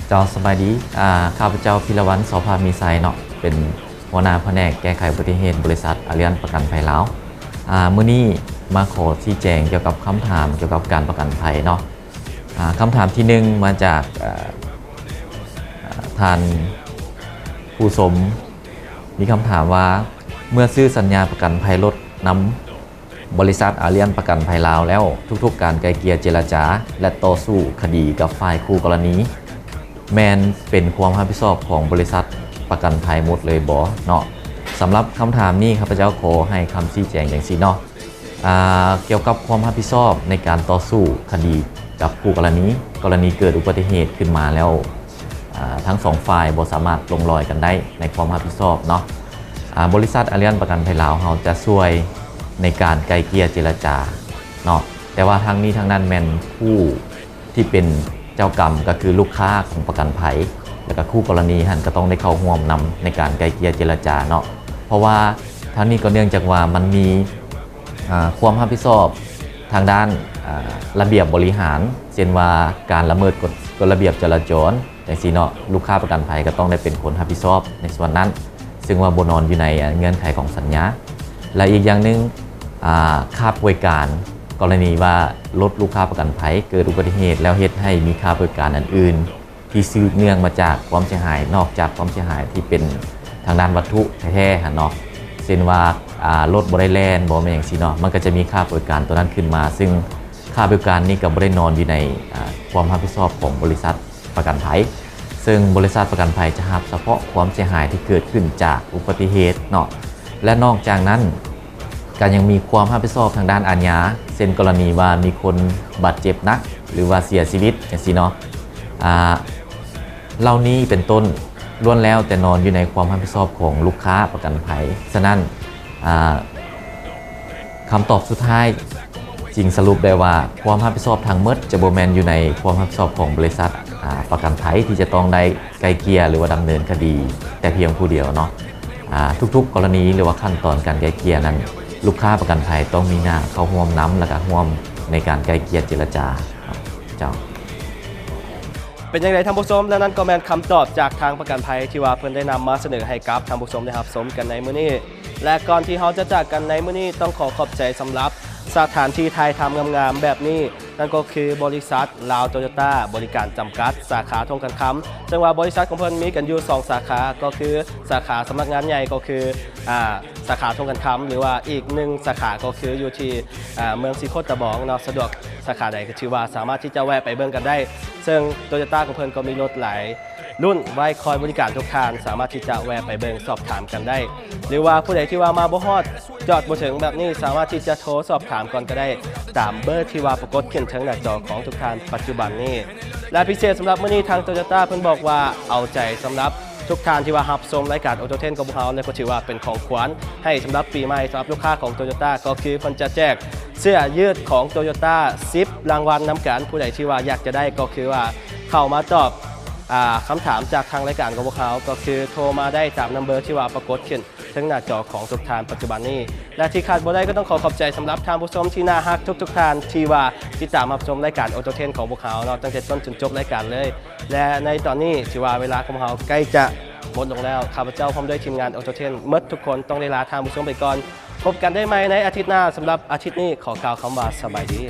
ເຈົ້າ ສະບາຍດີ. ອາ ຂ້າພະເຈົ້າ ພິລະວັນ ສອພາມີໄຊເນາະ, ເປັນຫົວໜ້າພະແນກແກ້ໄຂອຸບັດຕິເຫດ ບໍລິສັດອາລຽນປະກັນໄພລາວ. ອາ ມື້ນີ້ມາຂໍຊີ້ແຈງກ່ຽວກັບຄຳຖາມກ່ຽວກັບການປະກັນໄພເນາະ. ອາ ຄຳຖາມທີໜຶ່ງມາຈາກ ເອີ ທ່ານຜູ້ຊົມ ມີຄຳຖາມວ່າ ເມື່ອຊື້ສັນຍາປະກັນໄພລົດນຳ ບໍລິສັດອາລຽນປະກັນໄພລາວແລ້ວ, ທຸກໆການໄກ່ເກ່ຍເຈລະຈາ ແລະ ຕໍ່ສູ້ຄະດີກັບຝ່າຍຄູ່ກໍລະນີ ແມ່ນເປັນຄວາມຮັບຜິດຊອບຂອງບໍລິສັດປະກັນໄພໝົດເລີຍບໍ່ເນາະ? ສຳລັບຄຳຖາມນີ້ ຂ້າພະເຈົ້າຂໍໃຫ້ຄຳຊີ້ແຈງຈັ່ງຊີ້ເນາະ. ອາ ກ່ຽວກັບຄວາມຮັບຜິດຊອບໃນການຕໍ່ສູ້ຄະດີກັບຄູ່ກໍລະນີ, ກໍລະນີເກີດອຸບັດຕິເຫດຂຶ້ນມາແລ້ວ ອາ ທັງສອງຝ່າຍບໍ່ສາມາດລົງລອຍກັນໄດ້ໃນຄວາມຮັບຜິດຊອບເນາະ, ອາ ບໍລິສັດອາລຽນປະກັນໄພລາວເຮົາຈະຊ່ວຍໃນການໄກ່ເກ່ຍເຈລະຈາເນາະ. ແຕ່ວ່າທັງນີ້ທັງນັ້ນແມ່ນຜູ້ທີ່ເປັນເຈົ້າກຳກໍຄືລູກຄ້າຂອງປະກັນໄພ ແລ້ວກໍຄູ່ກໍລະນີຫັ້ນກໍຕ້ອງໄດ້ເຂົ້າຮ່ວມນຳໃນການໄກ່ເກ່ຍເຈລະຈາເນາະ. ເພາະວ່າທັງນີ້ກໍເນື່ອງຈາກວ່າມັນມີ ອາ ຄວາມຮັບຜິດຊອບທາງດ້ານ ອາ ລະບຽບບໍລິຫານ ເຊັ່ນວ່າການລະເມີດກົດ ກົດລະບຽບຈະລາຈອນຈັ່ງຊີ້ເນາະ, ລູກຄ້າປະກັນໄພກໍຕ້ອງໄດ້ເປັນຄົນຮັບຜິດຊອບໃນສ່ວນນັ້ນ, ເຊິ່ງວ່າບໍ່ນອນຢູ່ໃນເງື່ອນໄຂຂອງສັນຍາ. ແລະ ອີກຢ່າງໜຶ່ງ ອາ ຄ່າບໍລິການ ກໍລະນີວ່າລົດລູກຄ້າປະກັນໄພເກີດອຸບັດຕິເຫດ ແລ້ວເຮັດໃຫ້ມີຄ່າບໍລິການອັນອື່ນ ທີ່ສືບເນື່ອງມາຈາກຄວາມເສຍຫາຍ ນອກຈາກຄວາມເສຍຫາຍທີ່ເປັນທາງດ້ານວັດຖຸແທ້ໆຫັ້ນເນາະ, ເຊັ່ນວ່າ ອາ ລົດບໍ່ໄດ້ແລ່ນບໍ ແມ່ນຫຍັງຊີ້ເນາະ, ມັນກໍຈະມີຄ່າບໍລິການຕົວນັ້ນຂຶ້ນມາ, ເຊິ່ງຄ່າບໍລິການນີ້ກໍບໍ່ໄດ້ນອນຢູ່ໃນ ອາ ຄວາມຮັບຜິດຊອບຂອງບໍລິສັດປະກັນໄພ, ເຊິ່ງບໍລິສັດປະກັນໄພຈະຮັບສະເພາະຄວາມເສຍຫາຍທີ່ເກີດຂຶ້ນຈາກອຸບັດຕິເຫດເນາະ. ແລະ ນອກຈາກນັ້ນ ກໍຍັງມີຄວາມຮັບຜິດຊອບທາງດ້ານອາຍາ ເຊັ່ນກໍລະນີວ່າມີຄົນບາດເຈັບໜັກ ຫຼືວ່າເສຍຊີວິດຈັ່ງຊີ້ເນາະ, ອາ ເຫຼົ່ານີ້ເປັນຕົ້ນ ລ້ວນແລ້ວແຕ່ນອນຢູ່ໃນຄວາມຮັບຜິດຊອບຂອງລູກຄ້າປະກັນໄພ. ສະນັ້ນ ອາ ຄຳຕອບສຸດທ້າຍຈຶ່ງສະຫຼຸບໄດ້ວ່າ ຄວາມຮັບຜິດຊອບທັງໝົດຈະບໍ່ແມ່ນຢູ່ໃນຄວາມຮັບຜິດຊອບຂອງບໍລິສັດ ອາ ປະກັນໄພທີ່ຈະຕ້ອງໄດ້ໄກ່ເກ່ຍ ຫຼືວ່າດຳເນີນຄະດີແຕ່ພຽງຜູ້ດຽວເນາະ. ອາ ທຸກໆກໍລະນີ ຫຼືວ່າຂັ້ນຕອນການໄກ່ເກ່ຍນັ້ນ ລູກຄ້າປະກັນໄພຕ້ອງມີໜ້າເຂົ້າຮ່ວມນຳ ແລ້ວກະຮ່ວມໃນການໄກ່ເກ່ຍເຈລະຈາເນາະ. ເຈົ້າ. ເປັນຈັ່ງໃດທ່ານຜູ້ຊົມ? ແລະ ນັ້ນກໍແມ່ນຄຳຕອບຈາກທາງປະກັນໄພທີ່ວ່າເພິ່ນໄດ້ນຳມາສະເໜີໃຫ້ກັບທ່ານຜູ້ຊົມໄດ້ຮັບຊົມກັນໃນມື້ນີ້. ແລະ ກ່ອນທີ່ເຮົາຈະຈາກກັນໃນມື້ນີ້ ຕ້ອງຂໍຂອບໃຈສຳລັບສະຖານທີ່ຖ່າຍທຳງາມໆແບບນີ້ ນັ້ນກໍຄືບໍລິສັດລາວໂຕໂຍຕ້າບໍລິການຈຳກັດ ສາຂາທົ່ງຂັນຄຳ, ເຊິ່ງວ່າບໍລິສັດຂອງເພິ່ນມີກັນຢູ່ສອງສາຂາ ກໍຄືສາຂາສຳນັກງານໃຫຍ່ ກໍຄື ອາ ສາຂາທົ່ງຂັນຄຳ ຫຼືວ່າອີກໜຶ່ງສາຂາກໍຄືຢູ່ທີ່ ອາ ເມືອງສີໂຄດຕະບອງເນາະ, ສະດວກສາຂາໃດກໍຖືວ່າສາມາດທີ່ຈະແວະໄປເບິ່ງກັນໄດ້. ເຊິ່ງໂຕໂຍຕ້າຂອງເພິ່ນກໍມີລົດຫຼາຍລຸ້ນໄວ້ຄອຍບໍລິການທຸກທ່ານ, ສາມາດທີ່ຈະແວະໄປເບິ່ງສອບຖາມກັນໄດ້ ຫຼືວ່າຜູ້ໃດທີ່ວ່າມາບໍ່ຮອດ ຈອດບໍ່ເຖິງແບບນີ້ ສາມາດທີ່ຈະໂທສອບຖາມກ່ອນກໍໄດ້ ຕາມເບີທີ່ວ່າປາກົດຂຶ້ນເທິງໜ້າຈໍຂອງທຸກທ່ານປັດຈຸບັນນີ້. ແລະ ພິເສດສຳລັບມື້ນີ້ ທາງໂຕໂຍຕ້າເພິ່ນບອກວ່າເອົາໃຈສຳລັບ ທຸກທ່ານທີ່ວ່າຮັບຊົມລາຍການໂອໂຕເທຣນຂອງພວກເຮົາ ແລະ ກໍຖືວ່າເປັນຂອງຂວັນໃຫ້ສຳລັບປີໃໝ່ ສຳລັບລູກຄ້າຂອງໂຕໂຍຕ້າ ກໍຄືເພິ່ນຈະແຈກເສື້ອຢືດຂອງໂຕໂຍຕ້າສິບລາງວັນນຳກັນ. ຜູ້ໃດທີ່ວ່າຢາກຈະໄດ້ ກໍຄືວ່າເຂົ້າມາຕອບ ອາ ຄຳຖາມຈາກທາງລາຍການຂອງພວກເຮົາ ກໍຄືໂທມາໄດ້ຕາມນຳເບີທີ່ວ່າປາກົດຂຶ້ນເທິງໜ້າຈໍຂອງທຸກທ່ານປັດຈຸບັນນີ້. ແລະ ທີ່ຂາດບໍ່ໄດ້ ກໍຕ້ອງຂໍຂອບໃຈສຳລັບທ່ານຜູ້ຊົມທີ່ໜ້າຮັກທຸກໆທ່ານ ທີ່ວ່າຕິດຕາມຮັບຊົມລາຍການໂອໂຕເທຣນຂອງພວກເຮົາເນາະ ຕັ້ງແຕ່ຕົ້ນຈົນຈົບລາຍການເລີຍ. ແລະ ໃນຕອນນີ້ຖືວ່າເວລາຂອງເຮົາໃກ້ຈະໝົດລົງແລ້ວ. ຂ້າພະເຈົ້າພ້ອມດ້ວຍທີມງານໂອໂຕເທຣນໝົດທຸກຄົນ ຕ້ອງໄດ້ລາທ່ານຜູ້ຊົມໄປກ່ອນ. ພົບກັນໄດ້ໃໝ່ໃນອາທິດໜ້າ. ສຳລັບອາທິດນີ້ ຂໍກ່າວຄຳວ່າສະບາຍດີ.